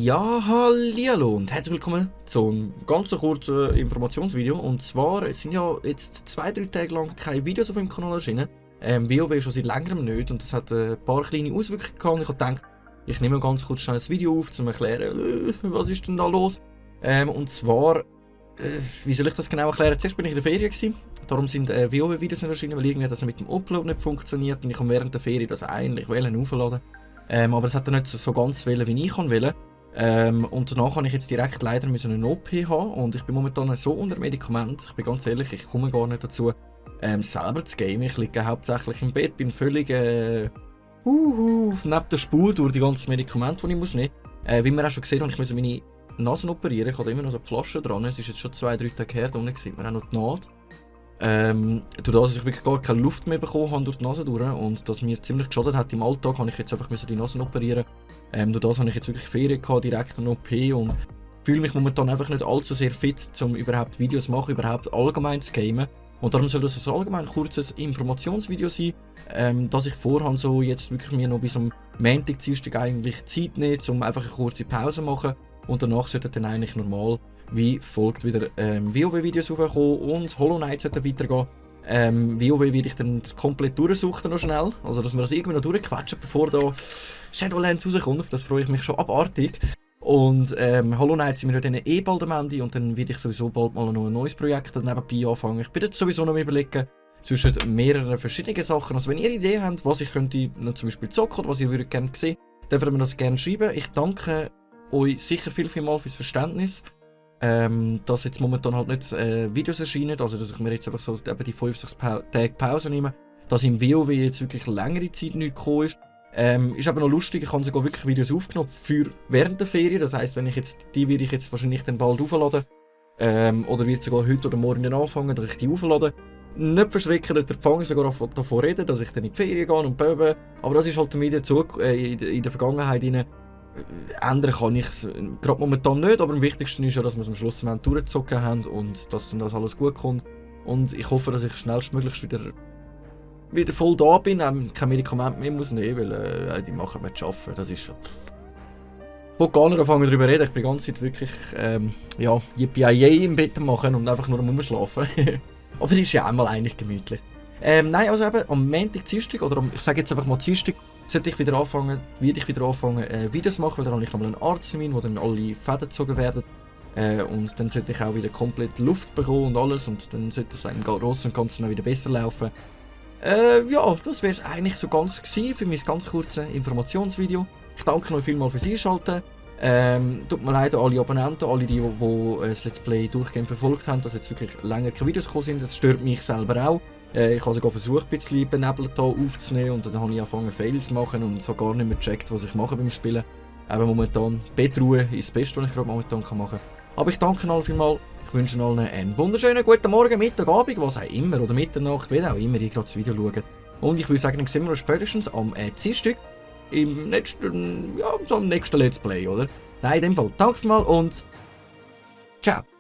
Ja, hallihallo und herzlich willkommen zu einem ganz kurzen Informationsvideo. Und zwar, es sind ja jetzt 2-3 Tage lang keine Videos auf dem Kanal erschienen. WoW schon seit längerem nicht und das hat ein paar kleine Auswirkungen gehabt. Ich habe gedacht, ich nehme ganz kurz schnell ein Video auf, um zu erklären, was ist denn da los. Und zwar, wie soll ich das genau erklären? Zuerst bin ich in der Ferien gewesen, darum sind WoW-Videos erschienen, weil irgendwie das mit dem Upload nicht funktioniert und ich habe während der Ferien das eigentlich aufladen. Aber es hat dann nicht so ganz wollen, wie ich wollte. Und danach habe ich jetzt direkt leider eine OP haben und ich bin momentan so unter Medikament, ich bin ganz ehrlich, ich komme gar nicht dazu, selber zu gamen. Ich liege hauptsächlich im Bett, bin völlig neben der Spur durch die ganzen Medikamente, die ich nehmen muss. Wie man auch schon gesehen hat, ich musste meine Nase operieren, ich hatte immer noch so eine Flasche dran, es ist jetzt schon 2-3 Tage her, da unten sieht man auch noch die Naht. Durch das, dass ich wirklich gar keine Luft mehr bekommen habe durch die Nase durch und das mir ziemlich geschadet hat im Alltag, habe ich jetzt einfach die Nase operieren. Durch das habe ich jetzt wirklich Ferien gehabt, direkt eine OP und fühle mich momentan einfach nicht allzu sehr fit, um überhaupt Videos zu machen, überhaupt allgemein zu gamen. Und darum soll das ein allgemein kurzes Informationsvideo sein, dass ich vorhabe, so jetzt wirklich mir noch bis am Montag, Dienstag eigentlich Zeit nehmen, um einfach eine kurze Pause zu machen. Und danach sollte dann eigentlich normal wie folgt wieder WoW-Videos raufkommen und Hollow Knight sollte weitergehen. WoW werde ich dann komplett durchsuchen noch schnell, also dass wir das irgendwie noch durchquetschen, bevor da Shadowlands rauskommt, auf das freue ich mich schon abartig. Und Hollow Knight sind wir dann bald am Ende und dann werde ich sowieso bald mal noch ein neues Projekt nebenbei anfangen. Ich bin jetzt sowieso noch überlegen zwischen mehreren verschiedenen Sachen, also wenn ihr Ideen habt, was ich könnte noch zum Beispiel zocken oder was ihr würdet gerne sehen, dürft ihr mir das gerne schreiben. Ich danke euch sicher vielmals fürs Verständnis. Dass jetzt momentan halt nicht Videos erscheinen, also dass ich mir jetzt einfach so eben die 5-6 Tage Pause nehme, dass im WoW jetzt wirklich längere Zeit nicht gekommen ist. Ist aber noch lustig, ich habe sogar wirklich Videos aufgenommen für während der Ferien, das heisst, wenn ich jetzt, die werde ich jetzt wahrscheinlich dann bald aufladen, oder wird sogar heute oder morgen dann anfangen, dass ich die auflade. Nicht verschrecken, da fange ich sogar davon reden, dass ich dann in die Ferien gehe und böbe, aber das ist halt wieder in der Vergangenheit rein. Ändern kann ich es gerade momentan nicht, aber am wichtigsten ist ja, dass wir es am Schluss durchgezogen haben und dass dann das alles gut kommt. Und ich hoffe, dass ich schnellstmöglich wieder voll da bin, kein Medikament mehr muss nehmen, weil die machen mir zu arbeiten. Das ist schon... Ich will gar nicht anfangen darüber reden, ich bin die ganze Zeit wirklich yippie im Bett machen und einfach nur am Rumschlafen. Aber das ist ja einmal eigentlich gemütlich. Nein, also eben am Montag, Dienstag, oder ich sage jetzt einfach mal Dienstag, werde ich wieder anfangen, Videos machen, weil dann habe ich nochmal einen Arzttermin, wo dann alle Fäden gezogen werden. Und dann sollte ich auch wieder komplett Luft bekommen und alles und dann sollte es im Großen und Ganzen auch wieder besser laufen. Ja, das wäre es eigentlich so ganz gewesen für mein ganz kurzes Informationsvideo. Ich danke euch vielmals fürs Einschalten. Tut mir leid an alle Abonnenten, alle die das Let's Play durchgehend verfolgt haben, dass jetzt wirklich länger keine Videos gekommen sind. Das stört mich selber auch. Ich habe sogar versucht, ein bisschen benebelt hier aufzunehmen und dann habe ich angefangen Fails zu machen und so gar nicht mehr gecheckt, was ich mache beim Spielen. Aber momentan, Bettruhe ist das Beste, was ich gerade momentan machen kann. Aber ich danke allen vielmals. Ich wünsche allen einen wunderschönen guten Morgen, Mittag, Abend, was auch immer, oder Mitternacht, wie auch immer ihr gerade das Video schaut. Und ich würde sagen, dann sehen wir uns spätestens am Dienstag im nächsten Let's Play, oder? Nein, in dem Fall, danke vielmals und ciao!